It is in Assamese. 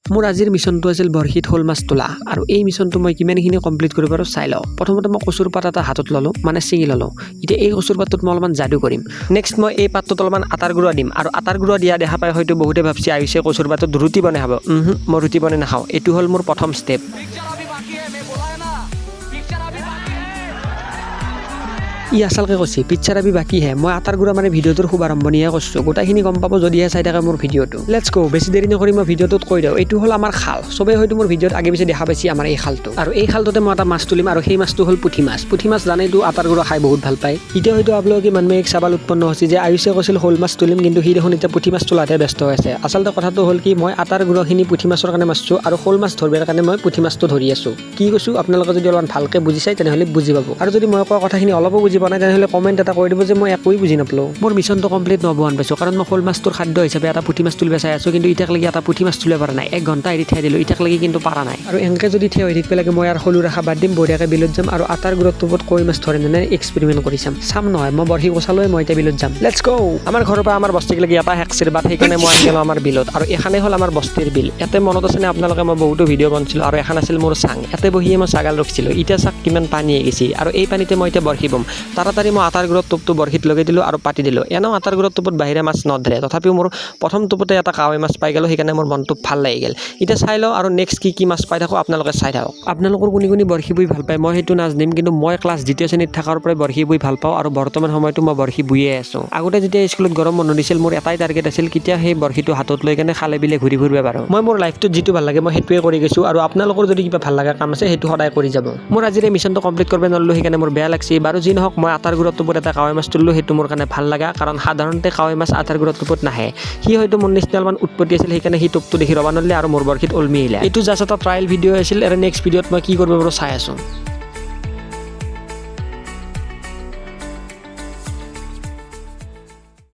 মোৰ আজিৰ মিছনটো আছিল বৰশীত শ'ল মাছ তোলা আৰু এই মিছনটো মই কিমানখিনি কমপ্লিট কৰিব পাৰোঁ চাই লওঁ। প্ৰথমতে মই কচুৰ পাত এটা হাতত ল'লোঁ, মানে ছিঙি ল'লোঁ। এতিয়া এই কচুৰ পাতটোত মই অলপমান যাদু কৰিম। নেক্সট মই এই পাতটোত অলপমান আটাৰ গুড়া দিম আৰু আটাৰ গুড়া দিয়া দেখা পাই হয়তো বহুতে ভাবছে আয়ুষে কচুৰ পাতত ৰুটি বনাই খাব। মই ৰুটি বনাই নাখাওঁ। এইটো হ'ল মোৰ প্ৰথম ষ্টেপ। पिक्चर अभी बाकी है, मैं बोला है ना, पिक्चर अभी बाकी है। ই আচলকে কৈছে, "पिक्चर अभी बाकी है।" মই আটাৰ গুড়া মানে ভিডিঅ'টোৰ শুভাৰম্ভণিহে কৰিছোঁ। গোটেইখিনি গম পাব যদিহে চাই থাকে মোৰ ভিডিঅ'টো। Let's go, বেছি দেৰি নকৰি মই ভিডিঅ'টোত কৈ দিওঁ। এইটো হ'ল আমাৰ খাল। চবেই হয়তো মোৰ ভিডিঅ'ত আগে পিছে দেখা পাইছে আমাৰ এই খালটো আৰু এই খালটোতে মই এটা মাছ তুলিম আৰু সেই মাছটো হ'ল পুঠি মাছ। পুঠি মাছ জানেতো আটাৰ গুড়া খাই বহুত ভাল পায়। এতিয়া হয়তো আপোনালোকে मन में एक सवाल উৎপন্ন হৈছে যে আয়ুষে কৈছিল শ'ল মাছ তুলিম, কিন্তু সি দেখোন এতিয়া পুঠি মাছ তোলাতহে ব্যস্ত হৈ আছে। আচলতে কথাটো হ'ল কি, মই আটাৰ গুড়াখিনি পুঠি মাছৰ কাৰণে মাৰিছোঁ আৰু শ'ল মাছ ধৰিবৰ কাৰণে মই পুঠি মাছটো ধৰি আছোঁ। কি কৈছোঁ আপোনালোকে যদি অলপমান ভালকৈ বুজি চায়, তেনেহ'লে বুজি পাব। আৰু যদি মই কোৱা কথাখিনি অলপো বুজি পোৱা নাই, তেনেহ'লে কমেণ্ট এটা কৰি দিব যে মই একোৱেই বুজি নাপালোঁ। মোৰ মিছনটো কমপ্লিট নহ'ব যেন পাইছোঁ, কাৰণ মই শ'ল মাছটোৰ খাদ্য হিচাপে এটা পুঠি মাছ তুলিব চাই আছোঁ, কিন্তু এতিয়ালৈকে এটা পুঠি মাছ তুলিব পৰা নাই। এক ঘণ্টা এৰি থৈ দিলোঁ, এতিয়ালৈকে কিন্তু পৰা নাই। আৰু এনেকৈ যদি থিয় হৈ থাকিব লাগে, মই আৰু শ'লৰ আশা বাদ দিম। বঢ়িয়াকৈ বিলত যাম আৰু আটাৰ গুড়ত টোপত কৈ মাছ ধৰে নে নাই এক্সপেৰিমেণ্ট কৰি চাম। চাম নহয়, মই বৰশী কোচালৈ মই এতিয়া বিলত যাম। Let's go. আমাৰ ঘৰৰ পৰা আমাৰ বস্তিলৈকে এটা হেকচিৰ বাট, সেইকাৰণে মই আহি গ'লোঁ আমাৰ বিলত। আৰু এখানে হ'ল আমাৰ বস্তিৰ বিল। ইয়াতে মনত আছেনে আপোনালোকে, মই বহুতো ভিডিঅ' বনাইছিলোঁ আৰু এখন আছিল মোৰ চাং। ইয়াতে বহিয়ে মই ছাগাল ৰখিছিলোঁ। এতিয়া চাক কিমান পানী আহি গৈছে আৰু এই পানীতে মই এতিয়া বৰশী বম। তাড়াতাড়ি মই আটাৰ গুড়ত টোপটো বৰশীত লগাই দিলোঁ আৰু পাতি দিলোঁ। এনেও আটাৰ গুড়ত টোপত বাহিৰা মাছ নধৰে, তথাপিও মোৰ প্ৰথম টোপতে এটা কাৱৈ মাছ পাই গ'লোঁ, সেইকাৰণে মোৰ মনটো ভাল লাগি গ'ল। এতিয়া চাই লওঁ আৰু নেক্সট কি কি মাছ পাই থাকোঁ, আপোনালোকে চাই থাকক। আপোনালোকৰ কোনে কোনে বৰশী বই ভাল পায়, মই সেইটো নাজানিম, কিন্তু মই ক্লাছ দ্বিতীয় শ্ৰেণীত থকাৰ পৰাই বৰশী বই ভাল পাওঁ আৰু বৰ্তমান সময়তো মই বৰশী বয়ে আছোঁ। আগতে যেতিয়া স্কুলত গৰম বন্ধ দিছিল, মোৰ এটাই টাৰ্গেট আছিল, কেতিয়া সেই বৰশীটো হাতত লৈ কেনে খালে বিলে ঘূৰি ফুৰিব পাৰোঁ। মই মোৰ লাইফটোত যিটো ভাল লাগে, মই সেইটোৱে কৰি গৈছোঁ আৰু আপোনালোকৰ যদি কিবা ভাল লগা কাম আছে, সেইটো সদায় কৰি যাব। মোৰ আজিৰ এই মিছনটো কমপ্লিট কৰিব নোৱাৰিলোঁ, সেইকাৰণে মোৰ বেয়া লাগছে। বাৰু যি নহওক, মই আটাৰ গুড়ত টোপত এটা কাৱৈ মাছ তুলিলোঁ, সেইটো মোৰ কাৰণে ভাল লগা, কাৰণ সাধাৰণতে কাৱৈ মাছ আটাৰ গুড়ত টোপত নাহে। সি হয়তো মোৰ নিচিনা অলপমান উৎপত্তি আছিল, সেইকাৰণে সি টোপটো দেখি ৰ'ব নোৱাৰিলে আৰু মোৰ বৰশীত ওলমি আহিলে। এইটো জাষ্ট এটা ট্ৰায়েল ভিডিঅ' আছিল আৰু নেক্সট ভিডিঅ'ত মই কি কৰিব পাৰোঁ চাই আছোঁ।